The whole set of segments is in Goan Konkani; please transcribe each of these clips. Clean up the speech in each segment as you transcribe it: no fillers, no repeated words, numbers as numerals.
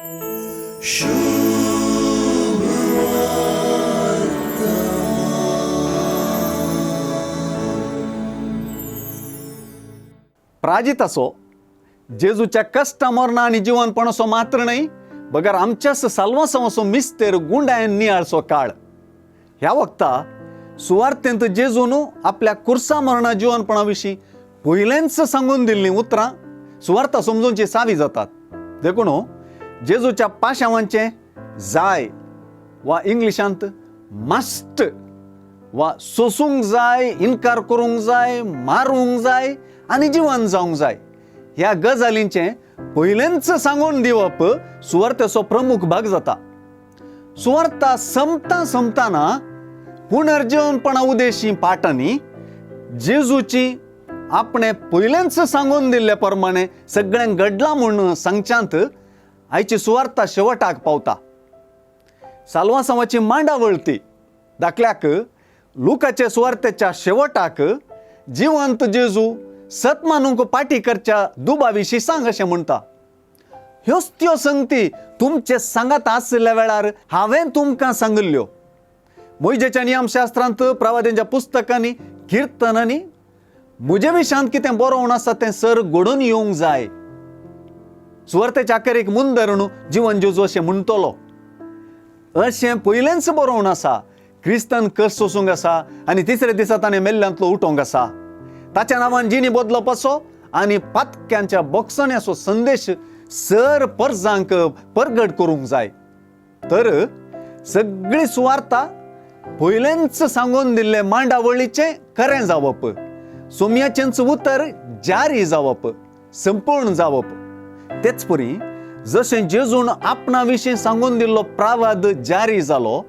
प्राजिताचो जेजूच्या कश्टा मरणा आनी जिवनपणाचो मात्र न्हय बगर आमच्याच साल्वासांवाचो मिस्तेर गुंडायन नियाळचो काळ. ह्या वक्ता सुवार्थेंत जेजून आपल्या कुर्सा मरणा जिवनपणा विशीं पयलेंच सांगून दिल्लीं उतरां सुवार्ता समजूनची सावी जातात. देखून जेजूच्या पाशावांचें जाय वा इंग्लिशांत मस्ट वा सोसूंक जाय, इनकार करूंक जाय, मारूंक जाय आनी जिवन जावंक जाय ह्या गजालींचें पयलेंच सांगून दिवप सुवार्थेचो प्रमुख भाग जाता. सुवार्ता संपता संपताना पुनर्जीवनपणा उदेशी पाठांनी जेजूची आपणे पयलेंच सांगून दिल्ले प्रमाणे सगळ्यांक घडलां म्हूण सांगच्यांत आयची सुवार्ता शेवटाक पावता. साल्वासांवाची मांडावळ ती दाखल्याक लुकाचे सुवार्तेच्या शेवटाक जिवंत जेजू सत मानूंक पाटी करच्या दुबा विशीं सांग अशें म्हणटा. ह्योच त्यो संगती तुमचे सांगात आशिल्ल्या वेळार हांवें तुमकां सांगिल्ल्यो. मोयजेच्या नियमशास्त्रांत, प्रवाद्यांच्या पुस्तकांनी, किर्तनांनी म्हजे विशांत कितें बरोवन आसा तें सर घडोवन येवंक जाय. सुवार्थेच्या अखेरेक मुंदर जिवन जेजू अशें म्हणटलो अशें पयलेंच बरोवन आसा. क्रिस्तान कश्ट सोसूंक आसा आनी तिसऱ्या दिसा ताणें मेल्ल्यांतलो उठोवंक आसा. ताच्या नांवान जिणी बदलपाचो आनी पातक्यांच्या बोगसण्याचो संदेश सर परजांक परगट करूंक जाय. तर सगळी सुवार्ता पयलेंच सांगून दिल्ले मांडावळीचें खरें जावप, सोम्याचेंच उतर जारी जावप, संपूर्ण जावप. तेच परी जशें जेजून आपणा विशीं सांगून दिल्लो प्रावाद जारी जालो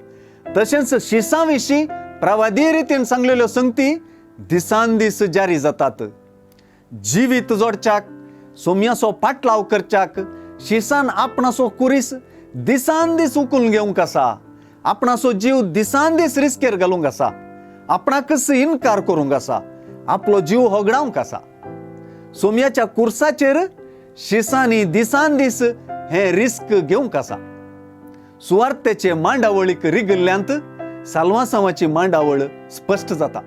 तशेंच शिसां विशीं प्रावादी रितीन सांगलेल्यो संगती दिसान दीस जारी जातात. जिवीत जोडच्याक, सोम्याचो पाटलाव करच्याक शिसान आपणाचो कुरीस दिसान दीस उकलून घेवंक आसा, आपणाचो जीव दिसान दीस रिस्केर घालूंक आसा, आपणाकच इनकार करूंक आसा, आपलो जीव होगडावंक आसा. सोम्याच्या कुर्साचेर शिसांनी दिसान दीस हें रिस्क घेवंक आसा. सुवार्थेचे मांडावळीक रिगिल्ल्यांत साल्वासांवाची मांडावळ स्पश्ट जाता.